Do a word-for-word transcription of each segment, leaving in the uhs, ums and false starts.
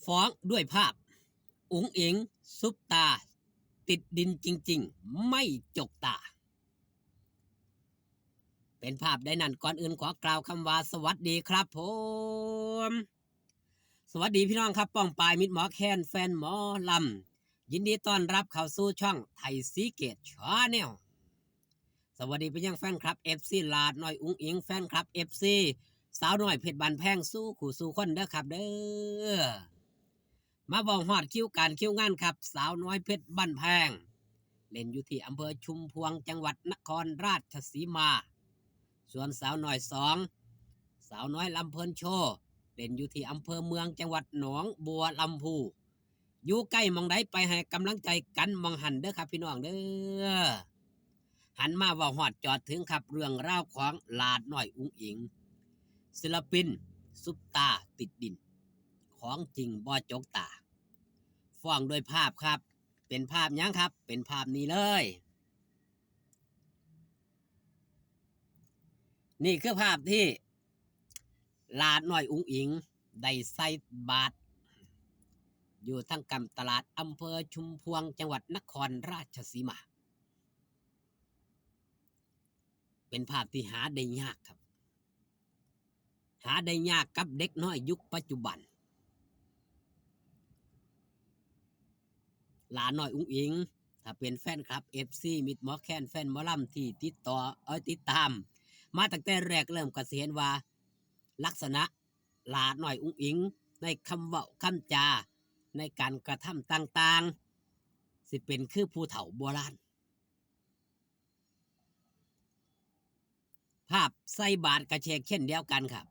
ฟ้องด้วยภาพ อุ๋งอิ๋งซุปตา ติดดินจริงๆ ไม่จกตา เป็นภาพใดนั้น ก่อนอื่นขอกล่าวคำว่าสวัสดีครับผม สวัสดีพี่น้องครับ ป้องปายมิตรหมอแคน แฟนหมอลำ ยินดีต้อนรับเข้าสู่ช่องไทยศรีเกตชาแนล สวัสดีไปยังแฟนคลับ เอฟซี หลาดน้อยอุ๋งอิ๋ง แฟนคลับ เอฟซี สาวน้อยเพชรบ้านแพง สู่คู่สู่คนเด้อครับเด้อ มาเว้าฮอดคิวการคิวงานครับ สาวน้อยเพชรบ้านแพง เล่นอยู่ที่อำเภอชุมพวง จังหวัดนครราชสีมา ส่วนสาวน้อยสอง สาวน้อยลำเพลินโชว์ เล่นอยู่ที่อำเภอเมือง จังหวัดหนองบัวลำภู อยู่ใกล้หม่องใดไปให้กำลังใจกันหม่องหั้นเด้อครับพี่น้องเด้อ หันมาเว้าฮอดจอดถึงครับ เรื่องราวของหลาดน้อยอุ๋งอิ๋ง ศิลปินซุปตาติดดิน ของจริงบ่จกตา ฟ้องด้วยภาพครับ เป็นภาพหยังครับ เป็นภาพนี้เลย นี่คือภาพที่หลาดน้อยอุ๋งอิ๋งได้ใส่บาตร อยู่ทางกำตลาดอำเภอชุมพวง จังหวัดนครราชสีมา เป็นภาพที่หาได้ยากครับ หาได้ยากกับเด็กน้อยยุคปัจจุบัน หลาน้อยอุ๋งอิ๋ง ถ้าเป็นแฟนคลับ เอฟซี มิตรหมอแคน แฟนหมอลำที่ติดต่อ เอ้ย ติดตาม มาตั้งแต่แรกเริ่มก็สิเห็นว่า ลักษณะหลาน้อยอุ๋งอิ๋ง ในคำเว้าคำจา ในการกระทำต่างๆ สิเป็นคือผู้เฒ่าโบราณ ภาพใส่บาตรกะเฉกเช่นเดียวกันครับ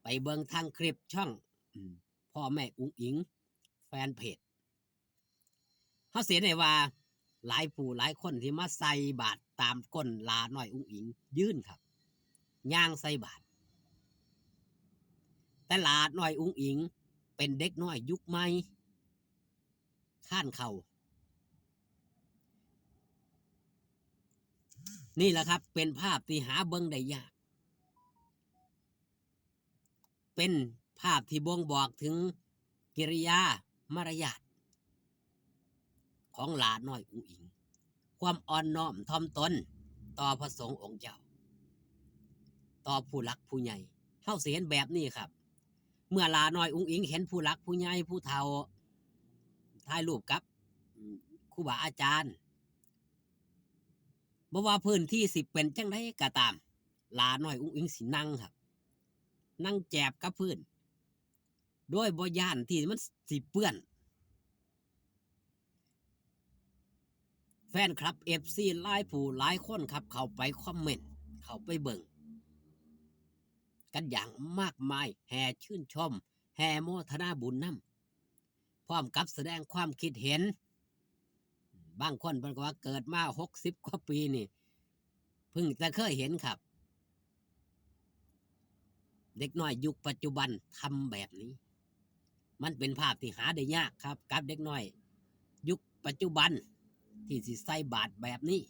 ไปเบิ่งทางคลิปช่อง อืม พ่อแม่อุ๋งอิ๋ง แฟนเพจ เฮาสิเห็นได้ว่า หลายผู้หลายคนที่มาใส่บาตรตามก้นหลาน้อยอุ๋งอิ๋งยืนครับ ย่างใส่บาตร แต่หลาน้อยอุ๋งอิ๋ง เป็นเด็กน้อยยุคใหม่ คานเข่า นี่แหละครับ เป็นภาพที่หาเบิ่งได้ยาก เป็นภาพที่บ่งบอกถึงกิริยามารยาท ของหลาน้อยอุ๋งอิ๋ง ความอ่อนน้อมถ่อมตนต่อพระสงฆ์องค์เจ้า ต่อผู้หลักผู้ใหญ่ เฮาสิเห็นแบบนี้ครับ เมื่อหลาน้อยอุ๋งอิ๋งเห็นผู้หลักผู้ใหญ่ผู้เฒ่า ถ่ายรูปกับ อืม ครูบาอาจารย์ บ่ว่าพื้นที่สิเป็นจั่งใดก็ตาม หลาน้อยอุ๋งอิ๋งสินั่งครับ นั่งแจบกับพื้น โดยบ่ย้านที่มันสิเปื้อน แฟนคลับ เอฟซี หลายผู้หลายคนครับ เข้าไปคอมเมนต์ เข้าไปเบิ่ง กันอย่างมากมาย แห่ชื่นชม แห่โมทนาบุญนำ พร้อมกับแสดงความคิดเห็น บางคนเพิ่นก็ว่าเกิดมาหกสิบกว่าปีนี่ เพิ่งจะเคยเห็นครับ เด็กน้อยยุคปัจจุบันทำแบบนี้ มันเป็นภาพที่หาได้ยากครับ กับเด็กน้อยยุคปัจจุบันที่สิใส่บาตรแบบนี้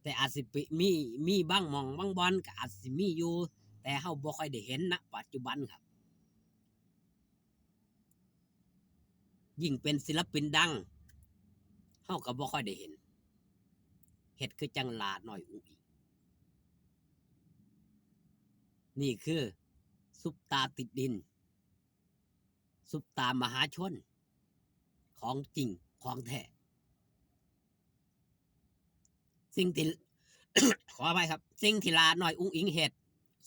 แต่อาจสิไปมี มีบางหม่องบางบ่อนก็อาจสิมีอยู่ แต่เฮาบ่ค่อยได้เห็น ณ ปัจจุบันครับ ยิ่งเป็นศิลปินดัง เฮาก็บ่ค่อยได้เห็น เฮ็ดคือจั่งหลาน้อยอุ๋งอิ๋ง นี่คือซุปตาติดดิน ซุปตามหาชน ของจริงของแท้ สิ่งที่ ขออภัยครับ สิ่งที่หลาน้อยอุ๋งอิ๋งเฮ็ด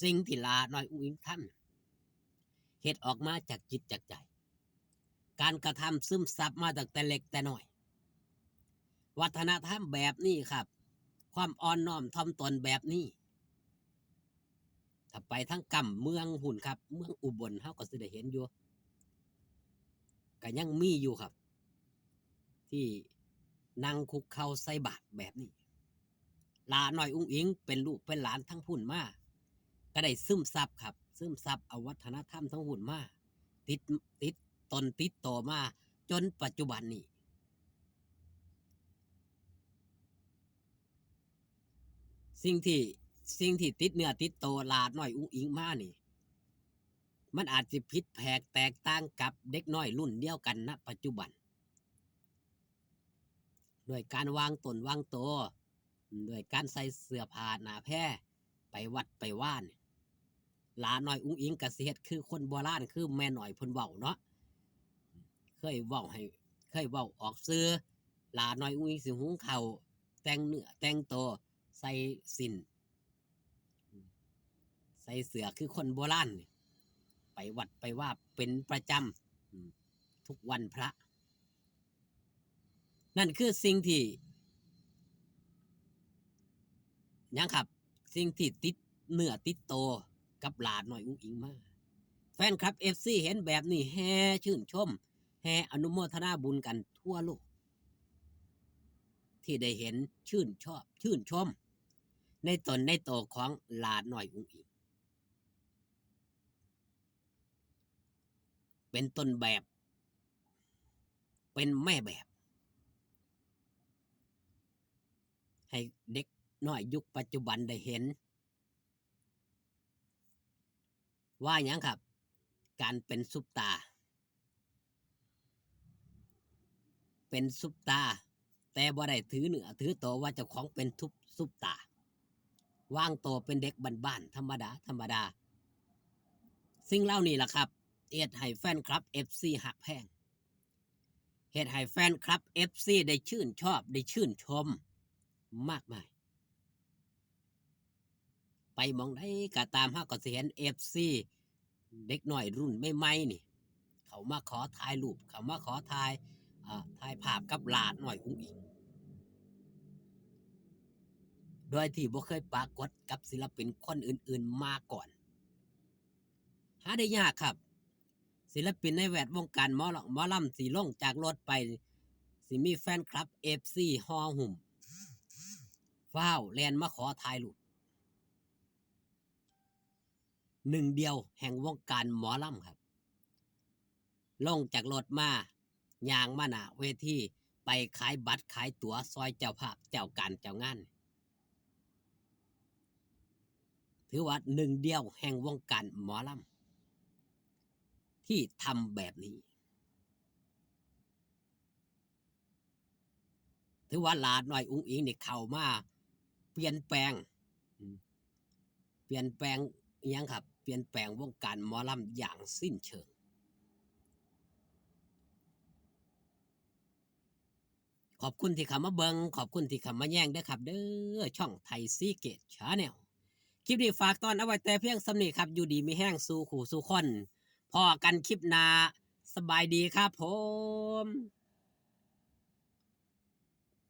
สิ่งที่หลาน้อยอุ๋งอิ๋งทำ เฮ็ดออกมาจากจิตจากใจ การกระทำซึมซับมาตั้งแต่เล็กแต่น้อย วัฒนธรรมแบบนี้ครับ ความอ่อนน้อมถ่อมตนแบบนี้ ถ้าไปทางกำเมืองพุ้นครับ เมืองอุบล เฮาก็สิได้เห็นอยู่ ก็ยังมีอยู่ครับ ที่นั่งคุกเข่าใส่บาตรแบบนี้ หลาน้อยอุ๋งอิ๋งเป็นลูกเป็นหลานทางพุ้นมา ก็ได้ซึมซับครับ ซึมซับเอาวัฒนธรรมทางพุ้นมา ติด ติดตนติดตัวมาจนปัจจุบันนี้ สิ่งที่ สิ่งที่ติดเนื้อติดตัวหลาน้อยอุ๋งอิ๋งมานี่ มันอาจสิผิดแผกแตกต่างกับเด็กน้อยรุ่นเดียวกัน ณ ปัจจุบัน ด้วยการวางตนวางตัว ด้วยการใส่เสื้อผ้าหน้าแพร ไปวัดไปวานี่ หลาน้อยอุ๋งอิ๋งก็สิเฮ็ดคือคนโบราณ คือแม่น้อยเพิ่นเว้าเนาะ เคยเว้าให้ เคยเว้าออกสื่อ หลาน้อยอุ๋งอิ๋งสิหุงข้าว แต่งเนื้อแต่งตัว ใส่สิ้น ใส่เสื้อคือคนโบราณนี่ ไปวัดไปวาเป็นประจำ อืม ทุกวันพระ นั่นคือสิ่งที่ หยังครับ สิ่งที่ติดเนื้อติดตัวกับหลาน้อยอุ๋งอิ๋งมา แฟนคลับ เอฟซี เห็นแบบนี้แห่ชื่นชม แห่อนุโมทนาบุญกันทั่วโลก ที่ได้เห็นชื่นชอบ ชื่นชม ในตนในตัวของหลาน้อยอุ๋งอิ๋ง เป็นต้นแบบ เป็นแม่แบบ ให้เด็กน้อยยุคปัจจุบันได้เห็น ว่าหยังครับ การเป็นซุปตาร์ เป็นซุปตาร์ แต่บ่ได้ถือเนื้อถือตัวว่าเจ้าของเป็นซุป ซุปตาร์ วางตัวเป็นเด็กบ้านๆ ธรรมดา ธรรมดา สิ่งเหล่านี้ล่ะครับ เฮ็ดให้แฟนคลับ เอฟซี ฮักแพง เฮ็ดให้แฟนคลับ เอฟซี ได้ชื่นชอบ ได้ชื่นชม มากมาย ไปหม่องใดก็ตาม เฮาก็สิเห็น เอฟซี เด็กน้อยรุ่นใหม่ๆ นี่ เขามาขอถ่ายรูป เขามาขอถ่าย อ่า ถ่ายภาพกับหลาน้อยอุ๋งอิ๋ง โดยที่บ่เคยปรากฏกับศิลปินคนอื่นๆ มาก่อน หาได้ยากครับ ศิลปินในแวดวงการหมอลำ หมอลำสิลงจากรถไป สิมีแฟนคลับ เอฟซี ห่อหุ้ม ฟ้าวแล่นมาขอถ่ายรูป หนึ่งเดียวแห่งวงการหมอลำครับ ลงจากรถมา ย่างมาหน้าเวที ไปขายบัตรขายตั๋วซอยเจ้าภาพเจ้าการเจ้างาน ถือว่าหนึ่งเดียวแห่งวงการหมอลำ ที่ทำแบบนี้ ถือว่าหลาน้อยอุ๋งอิ๋งนี่เข้ามาเปลี่ยนแปลง อืม เปลี่ยนแปลงอิหยังครับ เปลี่ยนแปลงวงการหมอลำอย่างสิ้นเชิง ขอบคุณที่เข้ามาเบิ่ง ขอบคุณที่เข้ามาแยงเด้อครับ เด้อ ช่องไทยซีเกตชาแนล คลิปนี้ฝากตอนเอาไว้แต่เพียงส่ำนี้ครับ อยู่ดีมีแฮงสู่คู่สู่คน พ้อกันคลิปหน้า สบายดีครับผม